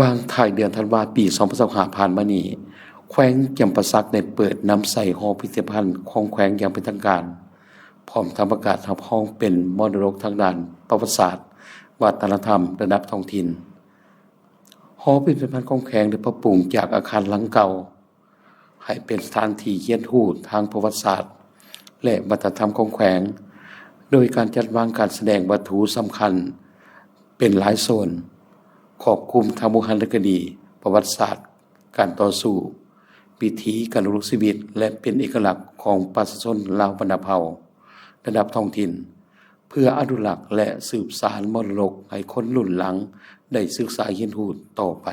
ວ່າງທ້າຍເດືອນທັນວາ ປີສອງພັນຊາວຫ້າ ຜ່ານມານີ້, ແຂວງຈຳປາສັກໄດ້ເປີດນຳໃຊ້ຫໍພິພິທະພັນຂອງແຂວງຢ່າງເປັນທາງການ, ພ້ອມທັງປະກາດຮັບຮອງເປັນມໍລະດົກທາງດ້ານປະຫວັດສາດ, ວັດທະນະທຳລະດັບທ້ອງຖິ່ນ. ຫໍພິພິທະພັນຂອງແຂວງໄດ້ປັບປຸງຈາກອາຄານຫຼັງເກົ່າ ໃຫ້ເປັນສະຖານທີ່ຮຽນຮູ້ທາງປະຫວັດສາດ ແລະ ວັດທະນະທຳຂອງແຂວງ, ໂດຍການຈັດວາງການສະແດງວັດຖຸສຳຄັນເປັນຫຼາຍໂຊນ, ຄອບຄຸມທັງບູຮານຄະດີ, ປະຫວັດສາດ, ການຕໍ່ສູ້, ວິຖີການດຳລົງຊີວິດ ແລະ ເປັນເອກະລັກຂອງປະຊາຊົນລາວບັນດາເຜົ່າລະດັບທ້ອງຖິ່ນ, ເພື່ອອະນຸລັກ ແລະ ສືບສານມໍລະດົກໃຫ້ຄົນລຸ້ນຫຼັງໄດ້ສຶກສາຮຽນຮູ້ຕໍ່ໄປ.